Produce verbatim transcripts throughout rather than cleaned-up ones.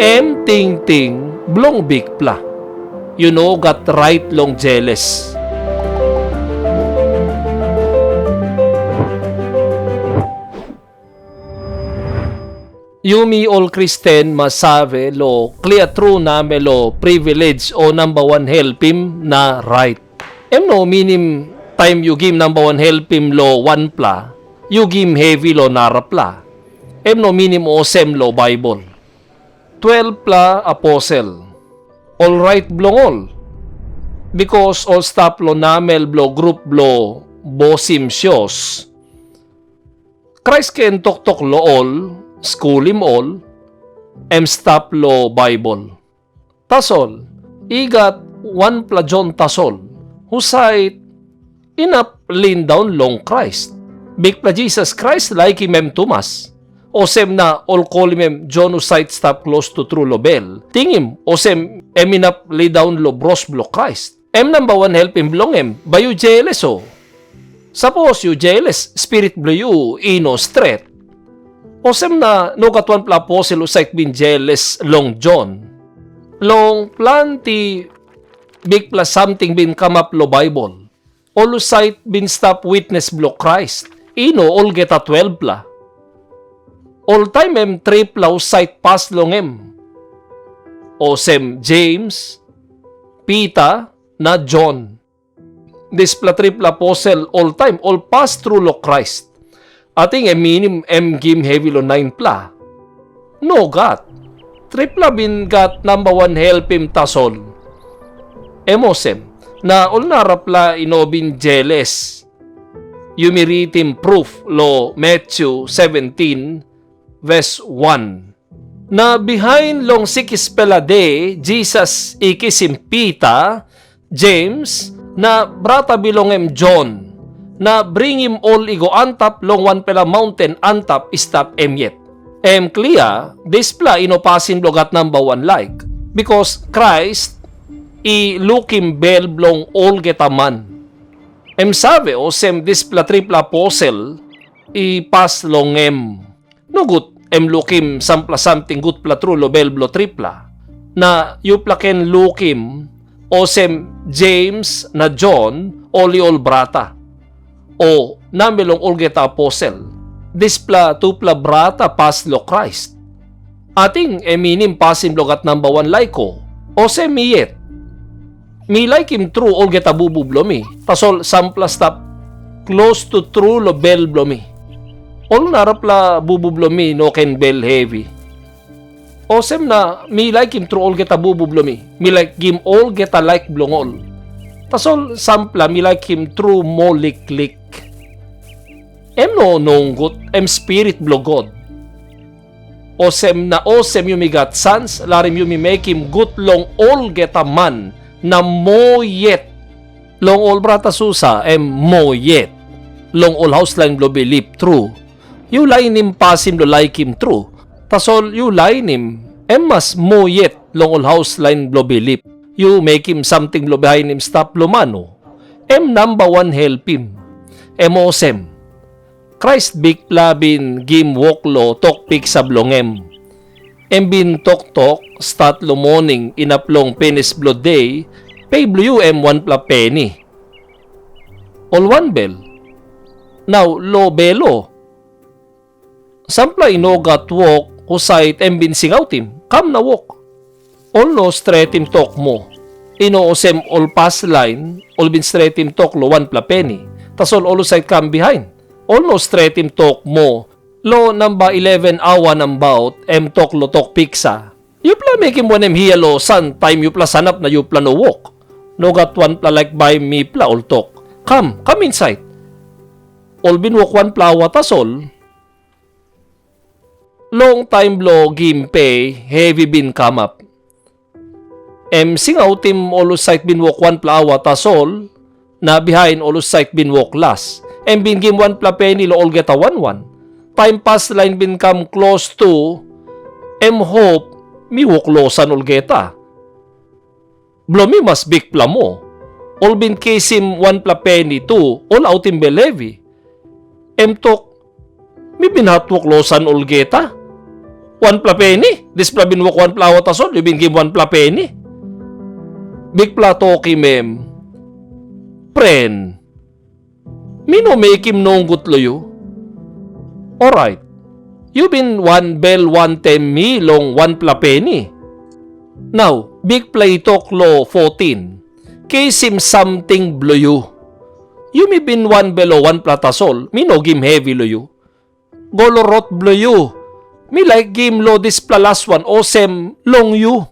Em tingting bilong Bikpela. Yu no gat rait long jeles. Yumi ol Kristen mas save long klia tru namel long privilege o namba wan helpim na rait. Em no minim taim yu gim namba wan helpim long wanpela, yu gim hevi long narapela. Em no minim olsem long Baibel. Twelpela aposel, ol rait bilong ol, bikas ol stap long namel bilong grup bilong bosim sios. Krais ken toktok long ol, skulim ol, em stap long Baibel. Tasol, i gat wanpela Jon tasol, husat inap lindaun long Krais. Bikpela Jisas Krais laikim em tumas. Olsem na ol kolim em Jon husat stap klostu tru long bel. Tingim, olsem em inap lindaun long bros bilong Krais. Em namba wan helpim bilong em, bai yu jeles o? Sapos yu jeles, spirit bilong yu i no stret. Olsem na no gat wanpela aposel husat bin jeles long Jon. Long planti bikpela samting bin kamap long Baibel, ol husat bin stap witnes bilong Krais, i no olgeta twelpela. Oltaim em tripela husat pas long em, olsem Jems, Pita, na Jon. Dispela tripela aposel oltaim ol pas tru long Krais. Ating em minim em gim hevi long nainpela? Nogat. Tripela bin gat namba wan helpim tasol. Em olsem, na ol narapela i no bin jeles. Yumi ritim pruf long Matyu seventin, ves wan. Na bihain long sikispela de Jisas i kisim Pita, Jems, na brata bilong en Jon, na bringim ol i go antap long wanpela maunten antap i stap em yet. Em klia, dispela i no pasin bilong gat namba wan laik, bikas Krais i lukim bel bilong olgeta man. Em save olsem dispela tripela aposel i pas long em. Nogut em lukim sampela samting gutpela tru long bel bilong tripela. Na yupela ken lukim olsem Jems na Jon ol i ol brata, o namel long olgeta aposel. Dispela tupela brata pas long Krais. Ating em minim pasin bilong gat namba wan laik o? Olsem mi yet. Mi laikim tru olgeta bubu bilong mi, tasol sampela stap klostu tru long bel bilong mi. Ol narapela bubu bilong mi no ken bel hevi. Olsem na mi laikim tru olgeta bubu bilong mi. Mi laik gim olgeta laik bilong ol. Tasol sampela mi laikim tru moa liklik. Em no nogut, em Spirit bilong God. Olsem na olsem yumi gat sans, larim yumi mekim gut long olgeta man, na moa yet. Long ol brata Susa, em moa yet. Long ol haus lain bilong bilip tru, yu lainim pasin bilong laikim tru. Tasol yu lainim, em mas moa yet long ol haus lain bilong bilip. Yu mekim samting bilong bihainim stap long man o? Em namba wan helpim. Em olsem, Krais Bikpela bin gim wok long tok piksa bilong em. Em bin toktok, stat long moning inap long pinis bilong de, pe bilong yu em wanpela peni. Ol wanbel. Nau lo bel o? Sampela i no gat wok, husat em bin singautim, kam na wok. Ol no stretim tok moa. I no olsem ol paslain, ol bin stretim tok long wanpela peni. Tasol ol husat kam bihain, ol no stretim tok moa. Long namba eleven aua nabaut, em tok long tok piksa. Yupela mekim wanem hia long san taim yupela sanap na yupela no wok? Nogat wanpela laik baim mipela ol tok, kam, kam insait. Ol bin wok wanpela aua tasol. Long taim bilong gim pe, hevi bin kamap. Em singautim ol husat bin wok wanpela aua tasol, na bihain ol husat bin wok las. Em bin gim wanpela peni long olgeta wan wan. Taim paslain bin kam klostu, em hop, mi wok lo san olgeta. Bilong mi mas bikpela moa. Ol bin kisim wanpela peni tu, ol autim bel hevi. Em tok, mi bin hatwok lo san olgeta. wanpela peni? Dispela bin wok wanpela aua tasol, yu bin gim wanpela peni?" Bikpela tokim em, "Pren, mi no mekim nogut long yu. Orait, yu bin wanbel wantaim mi long wanpela peni. Nau, Bikpela i tok long fotin, 'Kisim samting bilong yu.' Yumi bin wanbel long wanpela tasol, mi no gim hevi long yu. Go long rot bilong yu. Mi laik gim long dispela las wan olsem long yu.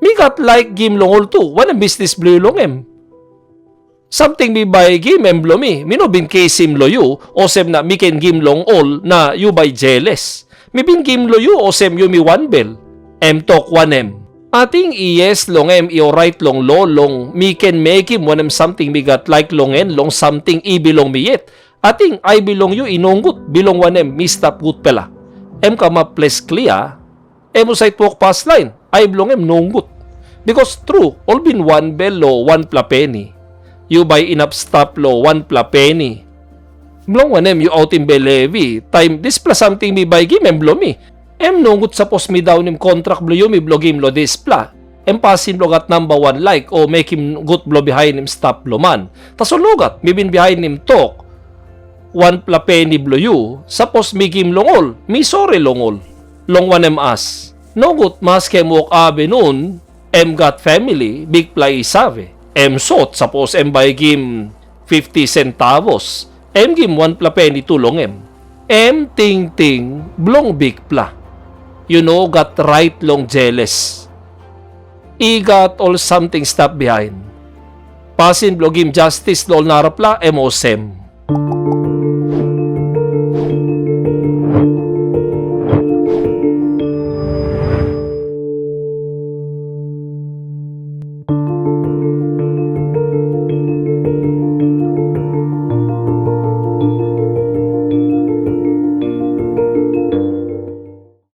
Mi gat laik gim long ol tu, wanem bisnis bilong yu long em? Samting mi bai gim em bilong mi, mi no bin kisim long yu, olsem na mi ken gim long ol, na yu bai jeles. Mi bin gim long yu olsem yumi wanbel." Em tok wanem? Ating i yes long em i orait long lo, long mi ken mekim wanem samting mi gat laik long en, long samting i bilong mi yet. Ating ai bilong yu i nogut, bilong wanem mi stap gutpela? Em kamap ples klia, em husat wok paslain, ai bilong em nogut. Bikos tru, ol bin wanbel long wanpela peni. Yu bai inap stap long wanpela peni. Bilong wanem yu autim bel hevi, taim dispela samting mi bai gim em bilong mi? Em nogut sapos mi daunim kontrak bilong yumi bilong gim long dispela. Em pasin bilong gat namba wan laik o mekim gut bilong bihainim stap bilong man. Tasol nogat, mi bin bihainim tok. Wanpela peni bilong yu, sapos mi gim long ol, mi sori long ol. Long wanem as? Nogut, maski em wok apinun, em gat famili, Bikpela i save. Em sot, sapos em bai i gim fifti sentavos, em gim wanpela peni tu long em. Em tingting bilong Bikpela. Yu no gat rait long jeles. I gat ol samting stap bihain. Pasin bilong gim jastis long ol narapela em olsem.